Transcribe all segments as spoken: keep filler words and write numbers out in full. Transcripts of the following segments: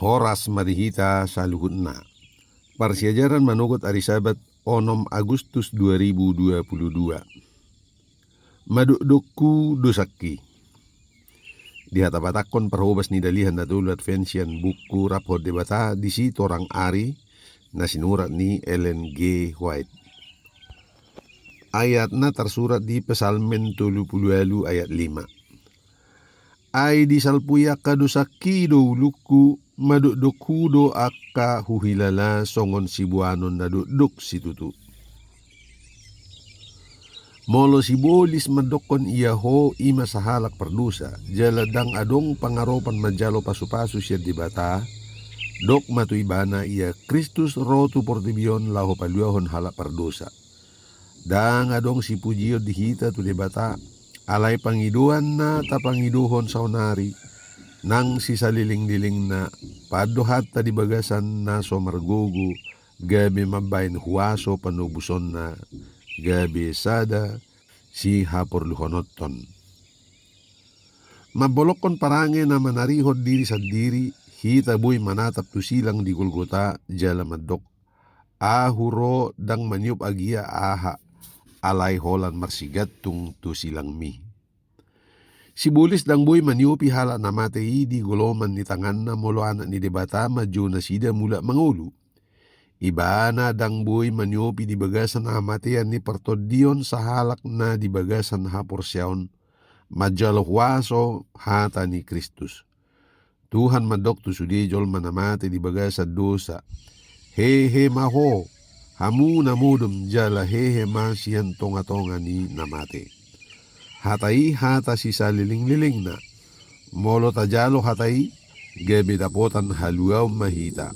Horas ma di hita saluhutna. Parsiajaran manogot ari Sabat onom Agustus dua ribu dua puluh dua. Madokdokku dosangki. Dihatabatakhon parhobas ni Dalihan Na Tolu Advent sian buku Raphon Debata di Sitorang Ari, na sinurat ni Ellen G. White. Ayatna tarsurat di Psalmen tolu pulu ualu ayat lima. Ai disalpui angka dosangki do ulungku, madokdokhu do angka huhilala songon siboanon na dokdok situtu. Molo sibolis mandokkon ia ho i ma sahalak pardosa, jala ndang adong pangaropan manjalo pasupasu sian Debata, dok ma tu ibana ia Kristus ro tu portibi on laho paluahon halak pardosa. Ndang adong sipujion di hita tu Debata, alai pangidoan na tapangidohon saonari, nang sisalelenglelengna, pandohanta di bagasan na so margogo, gabe mambahen huaso panobusonna, gabe sada sihaporluhononton. Mambolongkon parange na manarihon diri sandiri, hita boi manatap tu silang di Golgota, jala mandok, Ahu ro ndang maniop agia aha, alai holan marsigantung tu silangmi. Sibolis ndang boi maniopi halak na mate i di goloman ni tanganna molo Anak ni Debata manjou nasida mulak mangolu. Ibana ndang boi maniopi di bagasan hamatean ni partondion sahalak na di bagasan haporseaon manjalo huaso hata ni Kristus. Tuhan mandok tu sude jolma na mate di bagasan dosa, hehe ma ho, hamu na modom, jala hehe ma sian tongatonga ni na mate. Hata i hata sisalelenglelengna. Molo tajalo hata i, gabe dapotan haluaon ma hita.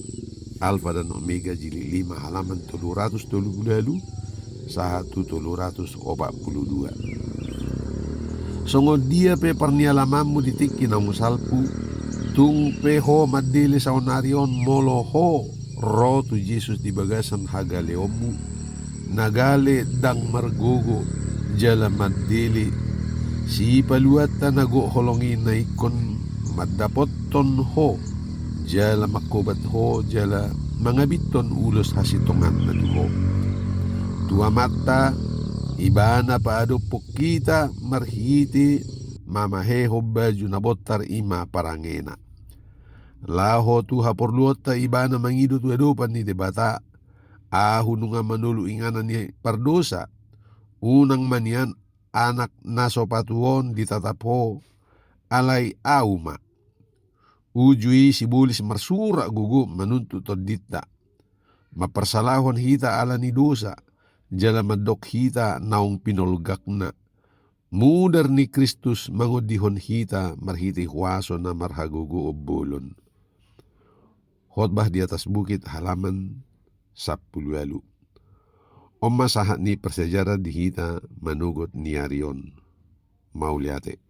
Alfa dan Omega, jilid lima, halaman tolu ratus tolu pulu ualu sahat tu tolu ratus opat pulu dua. Songon dia pe parnialamanmu di tingki naung salpu, tung pe ho mandele saonari on molo ho ro tu Jesus di bagasan hagaleonmu, na gale ndang margogo jala mandele, Sipaluanta na gok holong i na ingkon mandapothon ho, jala mangkobat ho, jala mangabithon ulos hasintonganna tu ho. Tu Amanta, Ibana paadophon hita marhite mamahehon baju na bontar, i ma parangena. Laho tu haporluonta Ibana mangido tu adopan ni Debata, Ahu nunga manolu inganan ni pardosa, unang ma nian anak na so patuo on ditatap ho, alai Ahu ma. Uju i sibolis marsurak gogo manuntut tondinta. Mamparsalahon hita ala ni dosa, jala mandok hita naung pinolgakna. Mudar ni Kristus mangondihon hita marhite huaso na marhagogoon bolon. Khotbah di atas Bukit, halaman sampulu ualu. On ma sahat ni parsiajaran di hita manogot ni ari on. Mauliate.